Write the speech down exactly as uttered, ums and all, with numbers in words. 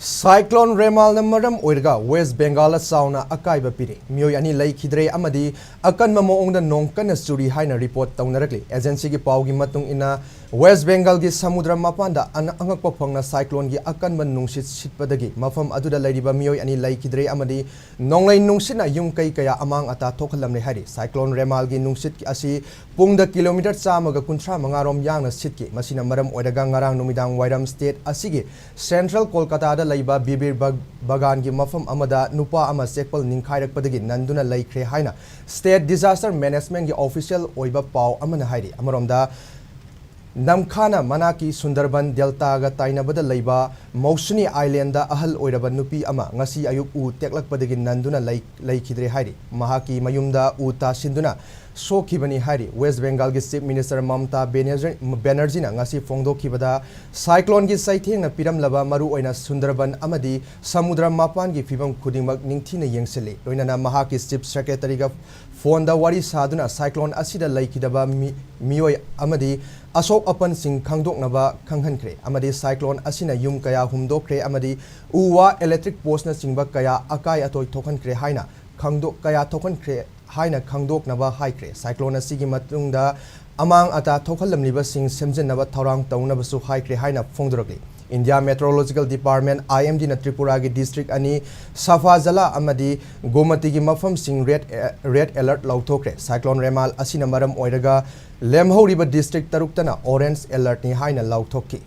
Cyclone ꯔꯦꯃꯥꯜꯅ ꯃꯔꯝ ꯑꯣꯏꯔꯒ West ꯕꯦꯡꯒꯥꯜꯗ ꯆꯥꯎꯅ ꯑꯀꯥꯏꯕ ꯄꯤꯔꯦ꯫ ꯃꯤꯑꯣꯏ ꯑꯅꯤ ꯂꯩꯈꯤꯗ꯭ꯔꯦ ꯑꯃꯗꯤ ꯑꯀꯟꯕ ꯃꯑꯣꯡꯗ ꯅꯣꯡ ꯀꯟꯅ ꯆꯨꯔꯤ ꯍꯥꯏꯅ ꯔꯤꯄꯣꯔꯠ ꯇꯧꯅꯔꯛꯂꯤ꯫ ꯑꯦꯖꯦꯟꯁꯤꯒꯤ ꯄꯥꯎꯒꯤ ꯃꯇꯨꯡ ꯏꯟꯅ, ꯋꯦꯁ꯭ꯠ ꯕꯦꯡꯒꯥꯜꯒꯤ ꯁꯃꯨꯗ꯭ꯔ ꯃꯄꯥꯟꯗ ꯑꯅ-, ꯑꯉꯛꯄ ꯐꯪꯅ ꯁꯥꯏꯀ꯭ꯂꯣꯟꯒꯤ ꯑꯀꯟꯕ ꯅꯨꯡꯁꯤꯠ ꯁꯤꯠꯄꯗꯒꯤ ꯃꯐꯝ ꯑꯗꯨꯗ ꯂꯩꯔꯤꯕ ꯃꯤꯑꯣꯏ ꯑꯅꯤ ꯂꯩꯈꯤꯗ꯭ꯔꯦ ꯑꯃꯗꯤ ꯅꯣꯡꯂꯩ ꯅꯨꯡꯁꯤꯠꯅ ꯌꯨꯝ ꯀꯩ ꯀꯌꯥ ꯑꯃꯥꯡ ꯑꯇꯥ ꯊꯣꯛꯍꯜꯂꯝꯂꯦ ꯍꯥꯏꯔꯤ꯫ ꯁꯥꯏꯀ꯭ꯂꯣꯟ ꯔꯦꯃꯥꯜꯒꯤ ꯅꯨꯡꯁꯤꯠ ꯑꯁꯤ ꯄꯨꯡꯗ ꯀꯤꯂꯣꯃꯤꯇꯔ ꯆꯥꯝꯃꯒ ꯀꯨꯟꯊ꯭ꯔꯥ ꯃꯉꯥ ꯔꯣꯝ ꯌꯥꯡꯅ ꯁꯤꯠꯈꯤ꯫ ꯃꯁꯤꯅ ꯃꯔꯝ ꯑꯣꯏꯔꯒ ꯉꯔꯥꯡ ꯅꯨꯃꯤꯗꯥꯡ ꯋꯥꯏꯔꯝ ꯁ꯭ꯇꯦꯠ ꯑꯁꯤꯒꯤ ꯁꯦꯟꯇ꯭ꯔꯦꯜ ꯀꯣꯜꯀꯥꯇꯥꯗ ꯂꯩꯕ ꯕꯤꯕꯤꯔ ꯕꯥꯒ-, ꯕꯥꯒꯥꯟꯒꯤ ꯃꯐꯝ ꯑꯃꯗ ꯅꯨꯄꯥ ꯑꯃ ꯆꯦꯛꯄꯜ ꯅꯤꯡꯈꯥꯏꯔꯛꯄꯗꯒꯤ ꯅꯟꯗꯨꯅ ꯂꯩꯈ꯭ꯔꯦ ꯍꯥꯏꯅ ꯁ꯭ꯇꯦꯠ ꯗꯤꯖꯥꯁꯇꯔ ꯃꯦꯅꯦꯖꯃꯦꯟꯠꯀꯤ ꯑꯣꯐꯤꯁꯤꯌꯦꯜ ꯑꯣꯏꯕ ꯄꯥꯎ ꯑꯃꯅ ꯍꯥꯏꯔꯤ꯫ ꯑꯃꯔꯣꯝꯗ, ꯅꯝꯈꯥꯅ ꯃꯅꯥꯛꯀꯤ ꯁꯨꯟꯗꯔꯕꯟ ꯗꯦꯜꯇꯥꯒ ꯇꯥꯏꯅꯕꯗ ꯂꯩꯕ ꯃꯧꯁꯨꯅꯤ ꯑꯥꯏꯂꯦꯟꯗ ꯑꯍꯜ ꯑꯣꯏꯔꯕ ꯅꯨꯄꯤ ꯑꯃ ꯉꯁꯤ ꯑꯌꯨꯛ ꯎ ꯇꯦꯛꯂꯛꯄꯗꯒꯤ ꯅꯟꯗꯨꯅ ꯂꯩ-, ꯂꯩꯈꯤꯗ꯭ꯔꯦ ꯍꯥꯏꯔꯤ꯫ ꯃꯍꯥꯛꯀꯤ ꯃꯌꯨꯝꯗ ꯎ ꯇꯥꯁꯤꯟꯗꯨꯅ ꯁꯣꯛꯈꯤꯕꯅꯤ ꯍꯥꯏꯔꯤ꯫ ꯋꯦꯁ꯭ꯠ ꯕꯦꯡꯒꯥꯜꯒꯤ ꯆꯤꯐ ꯃꯤꯅꯤꯁꯇꯔ ꯃꯃꯇꯥ ꯕꯦꯅꯔꯖꯤ-, ꯕꯦꯅꯔꯖꯤꯅ ꯉꯁꯤ ꯐꯣꯡꯗꯣꯛꯈꯤꯕꯗ, ꯁꯥꯏꯀ꯭ꯂꯣꯟꯒꯤ ꯆꯩꯊꯦꯡꯅ ꯄꯤꯔꯝꯂꯕ ꯃꯔꯨꯑꯣꯏꯅ ꯁꯨꯟꯗꯔꯕꯟ ꯑꯃꯗꯤ ꯁꯃꯨꯗ꯭ꯔ ꯃꯄꯥꯟꯒꯤ ꯐꯤꯚꯝ ꯈꯨꯗꯤꯡꯃꯛ ꯅꯤꯡꯊꯤꯅ ꯌꯦꯡꯁꯤꯜꯂꯤ꯫ ꯂꯣꯏꯅꯅ ꯃꯍꯥꯛꯀꯤ ꯆꯤꯐ ꯁꯦꯀ꯭ꯔꯦꯇꯔꯤꯒ ꯐꯣꯟꯗ ꯋꯥꯔꯤ ꯁꯥꯗꯨꯅ ꯁꯥꯏꯀ꯭ꯂꯣꯟ ꯑꯁꯤꯗ ꯂꯩꯈꯤꯗꯕ ꯃꯤ-, ꯃꯤꯑꯣꯏ ꯑꯃꯗꯤ ꯑꯁꯣꯛ ꯑꯄꯟꯁꯤꯡ ꯈꯪꯗꯣꯛꯅꯕ ꯈꯪꯍꯟꯈ꯭ꯔꯦ ꯑꯃꯗꯤ ꯁꯥꯏꯀ꯭ꯂꯣꯟ ꯑꯁꯤꯅ ꯌꯨꯝ ꯀꯌꯥ ꯍꯨꯝꯗꯣꯛꯈ꯭ꯔꯦ ꯑꯃꯗꯤ ꯎ ꯋꯥ, ꯏꯂꯦꯛꯇ꯭ꯔꯤꯛ ꯄꯣꯁꯅꯆꯤꯡꯕ ꯀꯌꯥ ꯑꯀꯥꯏ ꯑꯇꯣꯏ ꯊꯣꯛꯍꯟꯈ꯭ꯔꯦ ꯍꯥꯏꯅ ꯈꯪꯗꯣꯛ-, ꯀꯌꯥ ꯊꯣꯛꯍꯟꯈ꯭ꯔꯦ ꯍꯥꯏꯅ ꯈꯪꯗꯣꯛꯅꯕ ꯍꯥꯏꯈ꯭ꯔꯦ꯫ ꯁꯥꯏꯀ꯭ꯂꯣꯟ ꯑꯁꯤꯒꯤ ꯃꯇꯨꯡꯗ ꯑꯃꯥꯡ ꯑꯇꯥ ꯊꯣꯛꯍꯜꯂꯝꯂꯤꯕꯁꯤꯡ ꯁꯦꯝꯖꯤꯟꯅꯕ ꯊꯧꯔꯥꯡ ꯇꯧꯅꯕꯁꯨ ꯍꯥꯏꯈ꯭ꯔꯦ ꯍꯥꯏꯅ ꯐꯣꯡꯗꯣꯔꯛꯂꯤ꯫ ꯏꯟꯗꯤꯌꯥ ꯃꯦꯇ꯭ꯔꯣꯂꯣꯖꯤꯀꯦꯜ ꯗꯤꯄꯥꯔꯠꯃꯦꯟꯠ, IMDꯅ ꯇ꯭ꯔꯤꯄꯨꯔꯥꯒꯤ ꯗꯤꯁꯇ꯭ꯔꯤꯛ ꯑꯅꯤ, ꯁꯐꯥꯖꯂꯥ ꯑꯃꯗꯤ ꯒꯣꯃꯇꯤꯒꯤ ꯃꯐꯝꯁꯤꯡ ꯔꯦꯗ, ꯔꯦꯗ ꯑꯦꯂꯔꯠ ꯂꯥꯎꯊꯣꯛꯈ꯭ꯔꯦ꯫ ꯁꯥꯏꯀ꯭ꯂꯣꯟ ꯔꯦꯃꯥꯜ ꯑꯁꯤꯅ ꯃꯔꯝ ꯑꯣꯏꯔꯒ ꯂꯦꯝꯍꯧꯔꯤꯕ ꯗꯤꯁꯇ꯭ꯔꯤꯛ ꯇꯔꯨꯛꯇꯅ ꯑꯣꯔꯦꯟꯖ ꯑꯦꯂꯔꯠꯅꯤ ꯍꯥꯏꯅ ꯂꯥꯎꯊꯣꯛꯈꯤ꯫